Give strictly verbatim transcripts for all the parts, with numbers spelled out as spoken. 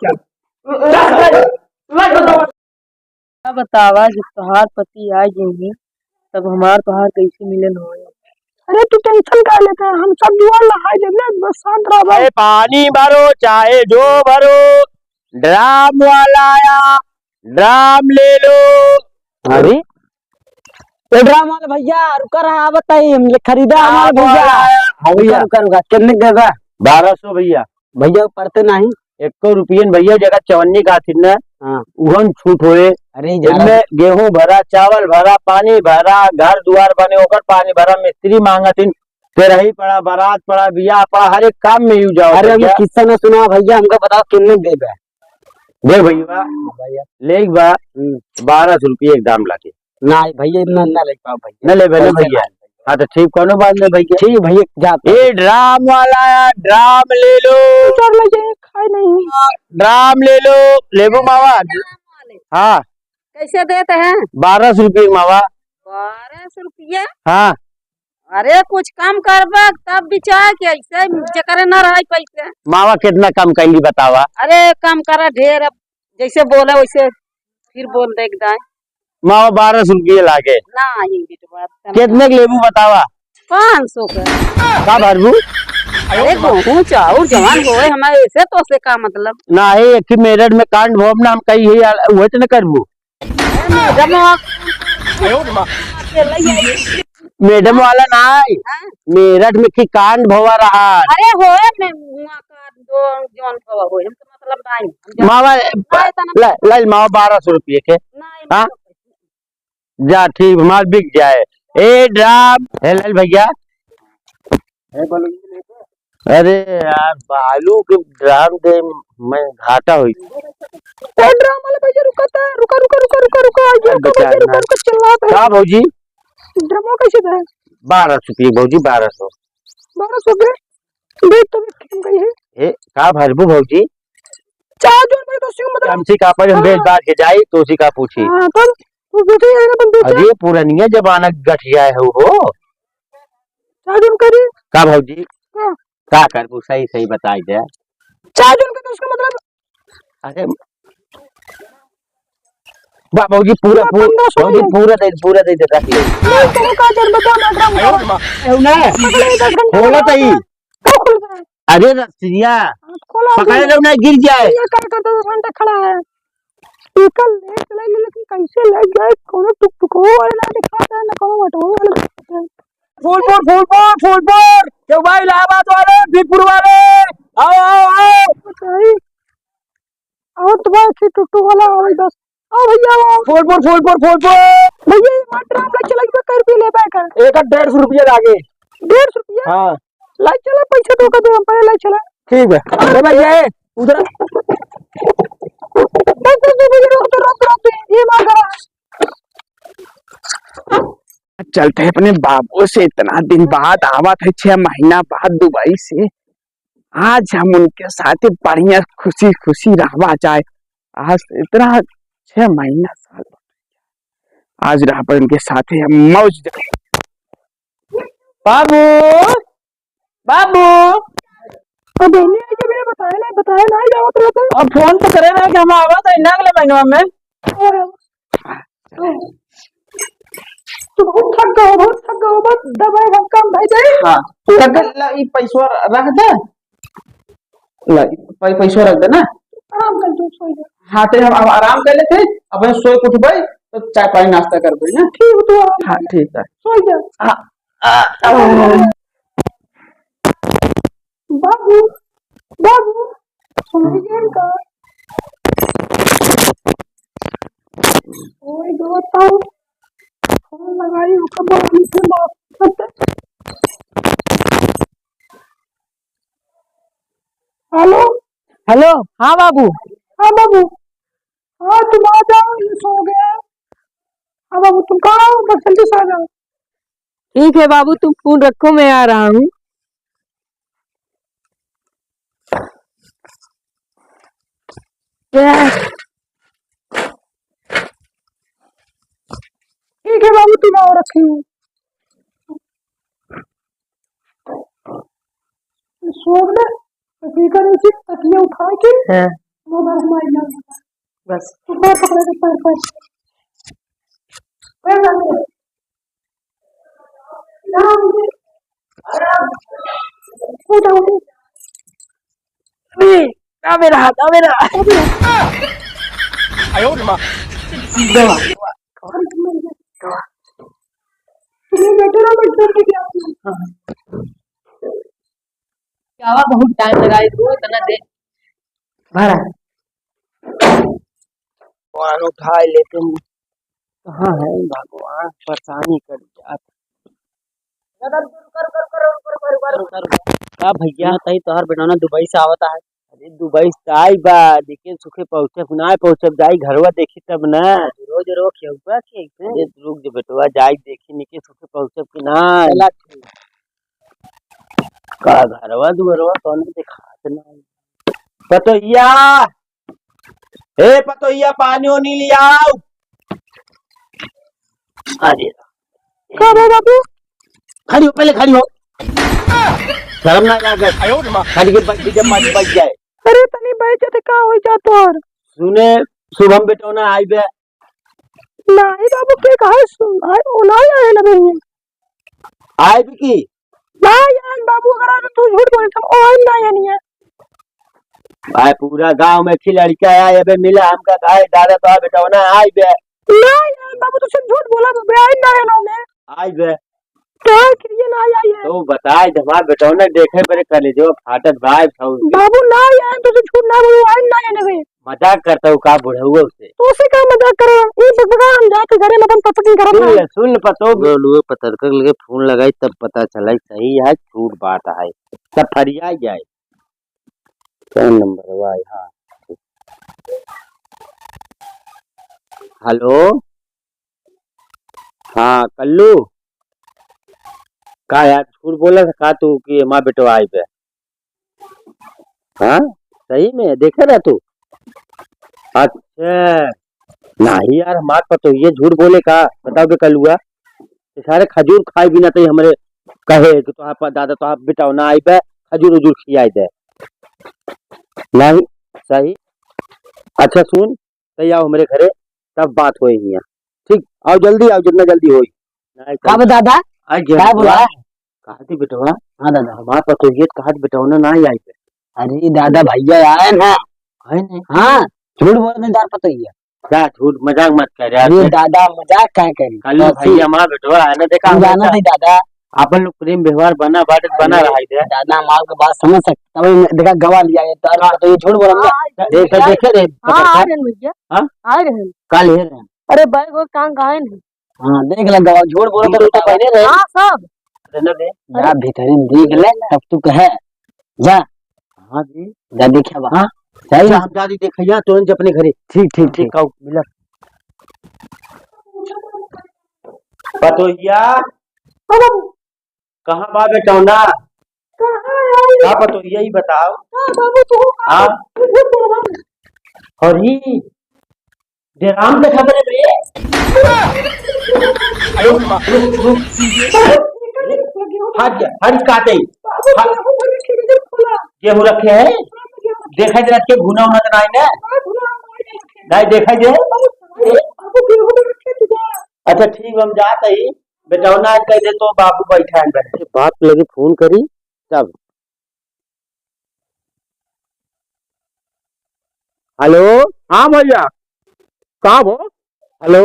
का बतावा, जब तोहार पति आ गए हैं, तब हमार तोहार कैसे मिलन होए? अरे, तू tension का लेता है? हम सब जुगाड़ लगाई देब ना, बस शांत रहो भाई। अरे, पानी भरो, चाहे जो भरो, ड्राम वाला आया, ड्राम ले लो। अरे, ए ड्राम वाला भैया, रुका रहा, आवत है, हम ले खरीदा हमारे ड्राम भैया। वाला आया। हाँ भैया। रुका, रुका, रुका, कितने के देगा? बारह सौ भैया। भैया, पड़ते नहीं। एको रुपयन भैया, जगह चवन्नी का थी ना, हाँ। उहन छूट होए। अरे, इनमें गेहूं भरा, चावल भरा, पानी भरा, घर दुआर बने, ओकर पानी भरा, मिस्त्री मांगत इन, तेरही पड़ा, बारात पड़ा, बियाह पड़ा, हर एक काम में use आओ अरे, हमें भैया। किस्सा ना सुनाओ भैया, हमका बताओ, कितने देबे? देख भैया, हाँ भैया। ले एक बा, हम्म। बारह सौ रुपये एक दाम लागे। ना भैया, इतना ना ले पाओ भैया। ना ले भैया, पैसे भैया। ना। हाँ, तो ठीक, कोनो बात नहीं भैया। ठीक भैया, जाते हैं। ए, ड्राम वाला आया, ड्राम ले लो। सर, ले जाइए, खाए नहीं। ड्राम ले लो, लेबू मावा। हाँ। कैसे देते हैं? बारह सौ रुपये मावा। बारह सौ रुपया? हाँ। अरे, कुछ कम करबा, तब बिचार के ऐसे जेकरे ना रहे पैसे। मावा, कितना कम कैली बतावा? अरे, कम करा ढेर, अब जैसे बोले वैसे फिर बोल दे एक दाए। मावा, बारह सौ रुपये लागे। नहीं बेटवा, इतना कितने के लेबू बतावा? पाँच सौ के। का भरबू? अरे, गेहूं चाउर जवान होए, हमारे ऐसे तो से का मतलब? नाही, एक ही मेरठ में कांड भवन नाम कही है यार, वही तो न करबू। मैडम वाला ना है, हाँ? मेरठ में की कांड भवा रहा। अरे होए में हुआ का दो जौन भवा होए, हम तो मतलब ना ही, हम जौन मावा, ना इतना ला, ला, मावा बारह सौ रुपये के। ना, हाँ? जा, ठीक, माल बिक जाए। ए ड्राम, हे लाल भैया, अरे यार, बालू के ड्राम दे, मैं घाटा होई। ए, ड्राम वाला भैया, रुका ता, रुका, रुका, आ गया, अरे रुका भैया, बेचारा। रुका, रुका, चिल्लात है। का भौजी? ड्रामवा कैसे दे? बारह सौ रुपये भौजी, बारह सौ। बारह सौ के? देख तो, देख, हम कहीं है। ए, का भरबू भौजी? चार जोन में तो सिंह मतलब हमसे का पर हम हाँ। बेच बात के जाई, तो उसी का पूछी। हाँ, तब वो बेटे आएगा, तब बेटे। अरे, पुरनिया जमाना के गठिया है हो। चार जोन करी। का भौजी? हाँ। का करबू, सही सही बताई दे। चार जोन का तो उसका मतलब अरे, बा-, भौजी, पूरा, पूरा पूरा, पन्द्रह सौ भौजी, ले। पूरा दे, पूरा दे दे, रख ले। नहीं, तुम का जोन बता, मैं ड्राम का। एहू ना। पकड़े, दस घंटे खोला का। तई। क्या खोल रहा है? अरे रसिया, खोला पकड़े दे। रहो ना, गिर जाए। ये कर, कर दो घंटा खड़ा है। टिकल ले चले, लेकिन कैसे ले जाए? कोनो टुकटुको वाला ना दिखाता है, ना कोनो ऑटो वाला दिखाता है। फूलपुर, फूलपुर, फूलपुर। क्यों भाई, इलाहाबाद वाले, बीरपुर वाले, आओ, आओ, आओ। बताइए। और तो बस ये टुकटुक वाला और बस। आओ भैया, आओ। फूलपुर, फूलपुर, फूलपुर। भैया, ये मात्र हम लोग चला गया, कर भी ले बैठा। एक डेढ़ सौ रुपया लागे। डेढ़ सौ रुपया? हाँ। लाई चला, पैसा तो का दे, हम पहले लाई चला। ठीक है। अरे भैया, ए, उधर। बस, बस, बस, भैया, रोक दो, रोक दो, रोक दो। ये मार करा। चलते हैं अपने बाबू से, इतना दिन बाद आवत है, छह महीना बाद दुबई से। आज हम उनके साथ बढ़िया खुशी खुशी रहवा जाए। आज इतना छह महीना साल, आज रह पर उनके साथ हम मौज। बाबू, बाबू। अब एने आके मेरे बताए ना, बताए ना, जावत रहता। अब फोन तो करे ना कि हम आवत है, ना अगले महीनवा में। तू बहुत थक गयो, बहुत थक गयो, बस दवाई हम काम भाई दे। हाँ, थक गए, ला, ई पैसवा रख दे। ला, ई पै-, पैसवा रख दे ना। आराम कर, तू सो जा। हाँ, तो हम, हम आराम कर लेते हैं, अब हम सोए के उठबे, तो चाय पानी नाश्ता करबे ना। ठीक, तू आराम हाँ, कर। ठीक है। सो जा। हाँ, आ, आ, बाबू, बाबू, सुन लीजिए इनका। ओए, दो बताओ। फोन लगाई, ओकर बाद में बात करते। हेलो। हेलो, हाँ बाबू। हाँ बाबू। हाँ, तुम आ जाओ, ये सो गया। हाँ बाबू, तुम कहाँ हो? बस जल्दी से आ जाओ। ठीक है बाबू, तुम फोन रखो, मैं आ रहा हूँ। ठीक है बाबू, तुम आओ, रखी हूँ। सो गए, तो की करे से तकिया उठा के हाँ। वो बस मार लो। बस। ऊपर पकड़ो, ऊपर, ऊपर। ऊपर पकड़ो। राम, राम। उठो, उठो। ए, ना मेरा हाथ, ना मेरा हाथ। आयो रे माँ। दवा। तुम्हें बैठो ना, बैठो, बैठो। हाँ। क्या हुआ, बहुत टाइम लगाए तू, इतना देर। भरा। भगवान उठाए ले तुम। कहाँ है भगवान, परेशानी कर जात। का भैया? हाँ, तई तोहर बेटौना दुबई से आवत है। अरे दुबई से आई बा, देखे सुखे पहुँचब कि ना पहुँचब, जाई घरवा देखी तब ना। रोज रोज केहुआ के अइसे? अरे रुक जो बेटवा, जाई देखी निके सुखे पहुँचब कि ना। चला ठीक। का घरवा दुआरवा कौनो देखात ना। पतोहिया, ए पतोहिया, पानी ओनी ले आओ। अरे का बा बाबू? खड़ी हो, पहले खड़ी हो। शर्म ना लागे। आयो रे माँ। खड़ी के बैठ, जब मत बैठ जाए। अरे तनी बैठ जाते, का हो जा तोर? सुने, शुभम बेटौना आई बे। नाही बाबू, के कहा सुन, आई, ओ नाही आए ना बे। आए भी की? नाही आए बाबू, अगर आए तो तू झूठ बोले, हम ओ आए नाही आए नहीं है। भाई पूरा गांव में खिलड़का आए, अबे मिला हमका, आए दादा तो आ बेटौना आई बे। नाही आए बाबू, तू सिर्फ झूठ बोला बे, आए नाही आए ना। आई बे। तो किरिया नाही आई है। तो बताए जब हमार बेटौना देखे परे कलेजवा फाटत बा, आई था उसके। बाबू नाही आए, तू तो झूठ ना बोलो, आए नाही आए ना बे। मजाक करता हूँ का बुढ़ऊ से? तो से का मजाक करे? ई बकबका हम जाके घरे में अपन पटक करत सुन है। ले, सुन ले, पतो। लोग पतरकर लगे फोन लगाई तब पता चला सही है, झूठ बात है। सब फरिया जाए। कौन नंबर हुआ है? हाँ। हेलो। हाँ, कल्लू। का यार, झूठ बोला था का तू कि हमार बेटवा आई बे? हाँ, सही में देखे रहा तू? अच्छा, नाही यार, हमार पतोहिए झूठ बोले का? बताओ बे कलुआ, ये सारे खजूर खाए बिना तई हमरे कहे कि तोहार प-, दादा तोहार बेटौना आई बे, खजूर उजूर खियाए दे। नाही, सही। अच्छा सुन, तई आओ हमरे घरे, तब बात होई हियाँ। ठीक, आओ जल्दी आओ, जितना जल्दी होई। नाही, का बे दादा? आ गया का बेटवा। बोला? कहा थी बेटवा? हाँ दादा। हमार पतोहिया तो कहा थी बेटौना नाही आई बे। अरे दादा भैया आए ना। आए ना? हाँ, झूठ बोल रहे तार पतोहिया। क्या झूठ, मजाक मत कर यार। अरे दादा मजाक काहे करी? कल बस भैया हमार बेटवा है ना, देखा हम जानत है दादा। अपन लोग प्रेम व्यवहार बना बाटे, बना अरे रहा है। दादा हमार के बात समझ सकता, तब देखा गवा लिया ये तार पतोहिया झूठ बोल रहा है। देख, देखे रे, हाँ, पकड़ आ रहे हैं भैया। हाँ? आ रहे हैं। कल हे रहे। अरे बैग और टांग आए नहीं। हाँ, देख ले, गवा झूठ बोलत तो तो पहले रहे। हाँ, सब। अरे ना बे। जा भीतरी में देख ले, तब तू कहे। जा। हाँ जी। जा देखिया बा। हाँ। सही। जा, हम जा दी देखिया, तुरंत अपने घरे। ठीक, ठीक, ठीक। ठीक, आओ, मिला। पतोहिया। कहाँ बा बेटौना? कहाँ है? का पतोहिया, ई बताओ। का बाबू, तू का? हाँ? तू झूठ बोलबा। अरे, डेराम देखा बने रे। अरे, रुक, रुक, रुक। हट जा, हट काटे। बाबू, हट। गेहूं रखे हैं? देखा जरा के घुना उना तो नहीं ना? नहीं, देखा जे। अच्छा, ठीक, हम जात ही। बेटौना आज कह दे तो बाबू बैठा है, बैठे। बाप लगे फोन करी तब। हेलो। हाँ भैया, का हो? हेलो,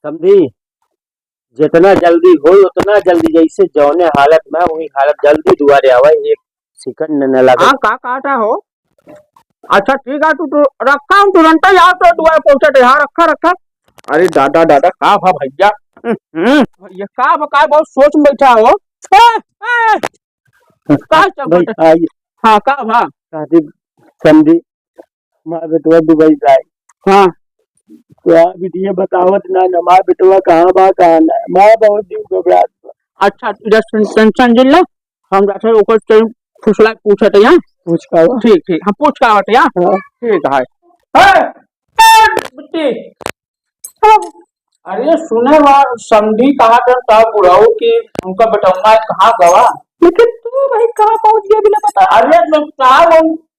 समधी, जितना जल्दी होई उतना जल्दी, जैसे जौने हालत में वही हालत, जल्दी दुआरे आवे, एक सेकंड न लगे। हाँ, का कहता हो? अच्छा ठीक है, तू, तू रखा, हम तुरंत ही आओ तो दुआरे पहुँचत है। हाँ, रखा, रखा। अरे दादा, दादा, का भा भैया? हम्म, ये का भा, का बहुत सोच में बैठा हो? ए, ए, का चक्कर? भाई, हाँ, का भा? शादी, समधी, हमार बेटवा दुबई जाए। हाँ। तो आप ये बतावत ना, ना हमार बेटवा कहाँ बा, कहाँ ना। हमार बहुत दिल घबरात बा। अच्छा, इधर टें-, टेंशन जिन ला, हम जाते हैं, ओकर से फुसला के पूछत है, हाँ? पूछ का बा? ठीक, ठीक, हम पूछ का आवत है, हाँ? हाँ। ठीक है। ए, ए, बिट्टी। अरे सुने बा, समधी कहा था, था बुढ़ऊ कि उनका बेटौना कहाँ गवा? लेकिन तू भाई कहाँ पहुँच गया बिना बता? अरे मैं कहा वो